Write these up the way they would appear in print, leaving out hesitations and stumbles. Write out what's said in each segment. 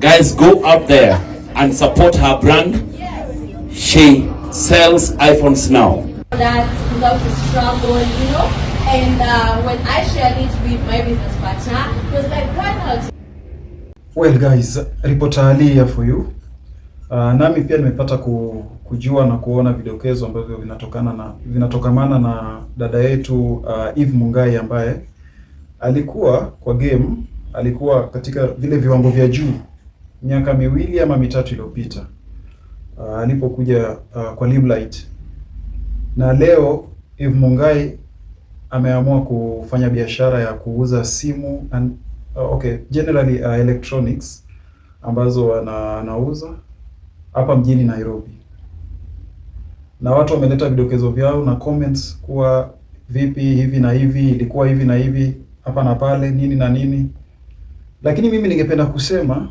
Guys, go out there and support her brand. She sells iPhones now. That without the struggle. And when I shared it with my business partner, he was like, "Why not?" Well guys, Reporter Ali here for you. Nami pia nimepata kujua na kuona vidokezo ambavyo vinatokamana na dada yetu Eve Mungai ambaye alikuwa kwa game, alikuwa katika vile viwango vya juu miaka 2 ama 3 iliyopita alipokuja kwa limelight, na leo Eve Mungai ameamua kufanya biashara ya kuuza simu and okay, generally electronics ambazo anauza hapa mjini Nairobi, na watu wameleta vidokezo vyao na comments kuwa vipi, hivi na hivi, ilikuwa hivi na hivi, hapa na pale, nini na nini, lakini mimi ningependa kusema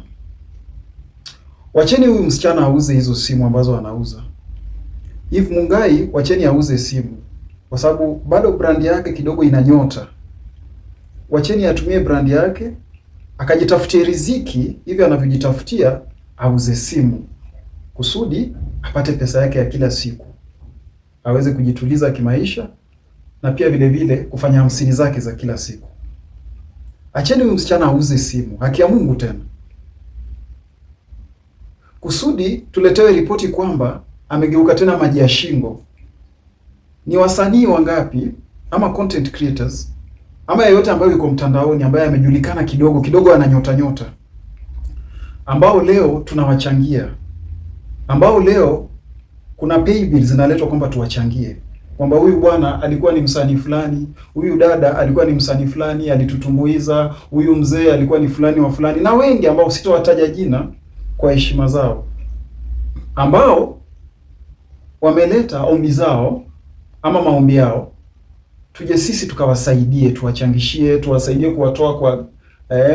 wacheni huyu msichana auze hizo simu ambazo anauza. Eve Mungai, wacheni auze simu kwa sababu bado brand yake kidogo ina nyota. Wacheni atumie brand yake akajitafutie riziki hivyo anavyojitafutia, auze simu kusudi apate pesa yake ya kila siku, aweze kujituliza kimaisha na pia vile vile kufanya 50 zake za kila siku. Acheni huyu msichana auze simu, haki ya Mungu tena, kusudi tuletewe ripoti kwamba amegeuka tena maji ya shingo. Ni wasanii wangapi ama content creators ama yeyote ambayo yuko mtandaoni ambaye amejulikana kidogo kidogo, ana nyota nyota, ambao leo tunawachangia, ambao leo kuna pay bills zinaletwa kwamba tuwachangie, kwamba huyu bwana alikuwa ni msanii fulani, huyu dada alikuwa ni msanii fulani, alitutumbuiza, huyu mzee alikuwa ni fulani wa fulani, na wengi ambao sitowataja jina kwa heshima zao, ambao wameleta ombi zao ama maombi yao, tuje sisi tukawasaidie, tuwachangishie, tuwasaidie kuwatoa kwa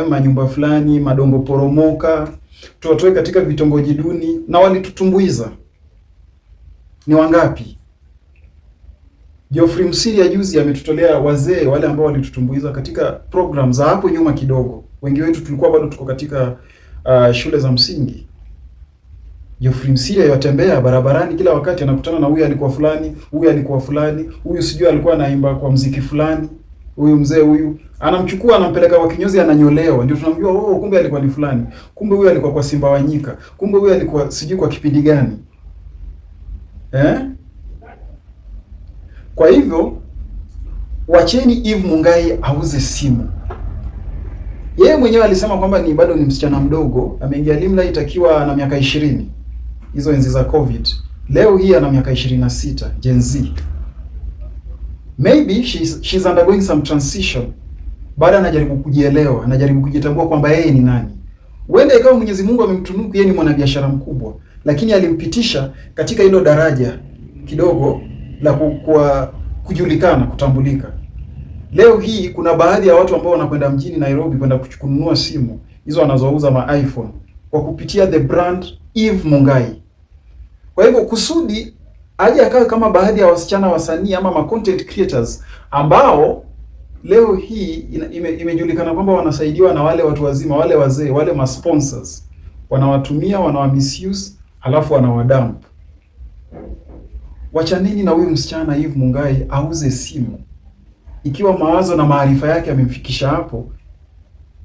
manyumba fulani, madongo poromoka, tuwatoe katika vitongoji duni, na walitutumbuiza. Ni wangapi? Geoffrey Mosiria juzi ametutolea wazee wale ambao walitutumbuiza katika program za hapo nyuma kidogo. Wengi wetu tulikuwa bado tuko katika shule za msingi. Geoffrey Mosiria yatembea barabarani kila wakati, anakutana na huyu alikuwa fulani, huyu alikuwa fulani, huyu sijui alikuwa anaimba kwa mziki fulani, huyu mzee huyu anamchukua anampeleka kwa kinyozi, ananyolewa, ndio tunamjua, oh, kumbe alikuwa ni fulani, kumbe huyu alikuwa kwa Simba Wanyika, kumbe huyu alikuwa sijui kwa kipindi gani, eh? Kwa hivyo wacheni Eve Mungai auze simu. Yeye mwenyewe alisema kwamba ni bado ni msichana mdogo, ameingia limelight akiwa na miaka 20, hizo enzi za Covid. Leo hii ana miaka 26, Gen Z. Maybe she's undergoing some transition. Bado anajaribu kujielewa, anajaribu kujitambua kwamba yeye ni nani. Huenda ikawa Mwenyezi Mungu amemtunuku yeye ni mwanabiashara mkubwa, lakini alimpitisha katika hilo daraja kidogo la kuwa kujulikana, kutambulika. Leo hii kuna baadhi ya watu ambao wanakwenda mjini Nairobi kwenda kununua simu hizo wanazouza ma iPhone kwa kupitia the brand Eve Mungai. Kwa hivyo kusudi aje akawe kama baadhi ya wasichana wasanii ama ma content creators ambao leo hii imejulikana kwamba wanasaidiwa na wale watu wazima, wale wazee, wale ma sponsors wanawatumia, wanawa misuse, alafu wanawadump. Wachaneni na huyu msichana Eve Mungai auze simu. Ikiwa mawazo na maarifa yake amemfikisha hapo,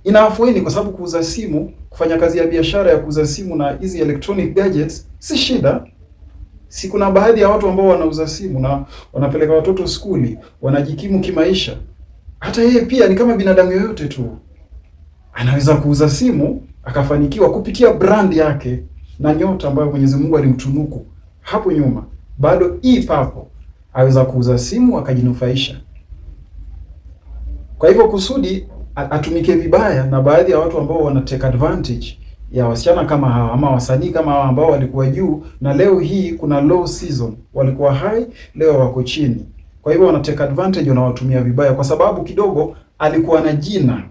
ina afueni, kwa sababu kuuza simu, kufanya kazi ya biashara ya kuuza simu na hizi electronic gadgets si shida. Si kuna baadhi ya watu ambao wanauza simu na wanapeleka watoto skuli, wanajikimu kimaisha. Hata yeye pia ni kama binadamu yoyote tu, anaweza kuuza simu akafanikiwa kupitia brand yake na nyota ambayo Mwenyezi Mungu alimtunuku hapo nyuma, bado hii papo aweza kuuza simu akajinufaisha. Kwa hivyo kusudi atumike vibaya na baadhi ya watu ambao wana take advantage ya wasichana kama hawa ama wasanii kama hawa ambao walikuwa juu na leo hii kuna low season, walikuwa high, leo wako chini. Kwa hivyo wana take advantage, wanawatumia vibaya, kwa sababu kidogo alikuwa na jina.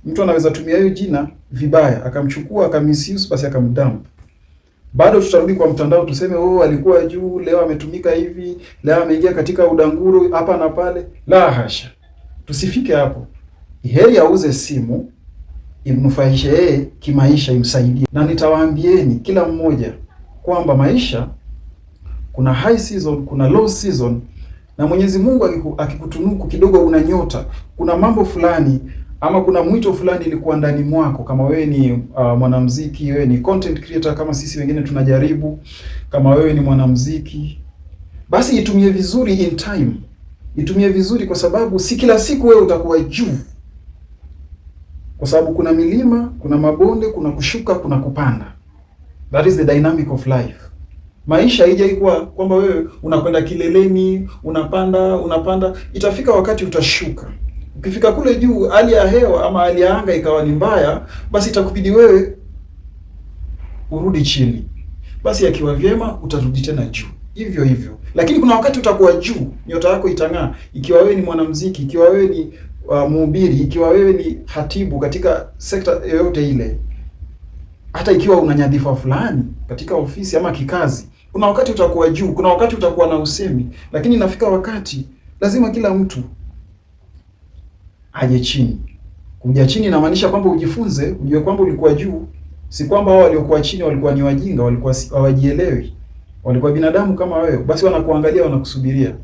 Mtu anaweza tumia hiyo jina vibaya, akamchukua akamisuse, basi akamdump. Bado tutarudi kwa mtandao tuseme, oh, alikuwa juu, leo ametumika hivi, leo ameingia katika udanguro hapa na pale. La hasha, tusifike hapo. Heri auze simu. imnufaishe yeye kimaisha, imsaidie. Na nitawaambieni kila mmoja kwamba maisha kuna high season, kuna low season, na Mwenyezi Mungu akikutunuku kidogo, una nyota, kuna mambo fulani ama kuna mwito fulani ilikuwa ndani mwako, kama wewe ni mwanamuziki, wewe ni content creator kama sisi wengine tunajaribu, kama wewe ni mwanamuziki, basi itumie vizuri in time, itumie vizuri, kwa sababu si kila siku wewe utakuwa juu, kwa sababu kuna milima, kuna mabonde, kuna kushuka, kuna kupanda. That is the dynamic of life. Maisha haijaikuwa kwamba wewe unakwenda kileleni, unapanda, unapanda, itafika wakati utashuka. Ukifika kule juu, hali ya hewa ama hali ya anga ikawa ni mbaya, basi itakubidi wewe urudi chini. Basi akiwa vyema, utarudi tena juu, hivyo hivyo. Lakini kuna wakati utakuwa juu, nyota yako itang'aa. Ikiwa wewe ni mwanamuziki, ikiwa wewe ni mhubiri, ikiwa wewe ni hatibu katika sekta yoyote ile, hata ikiwa una nyadhifa fulani katika ofisi ama kikazi, kuna wakati utakuwa juu, kuna wakati utakuwa na usemi, lakini inafika wakati lazima kila mtu aje chini. Kuja chini inamaanisha kwamba ujifunze, ujue kwamba ulikuwa juu, si kwamba hao waliokuwa chini walikuwa ni wajinga, walikuwa hawajielewi, walikuwa binadamu kama wewe. Basi wanakuangalia, wanakusubiria.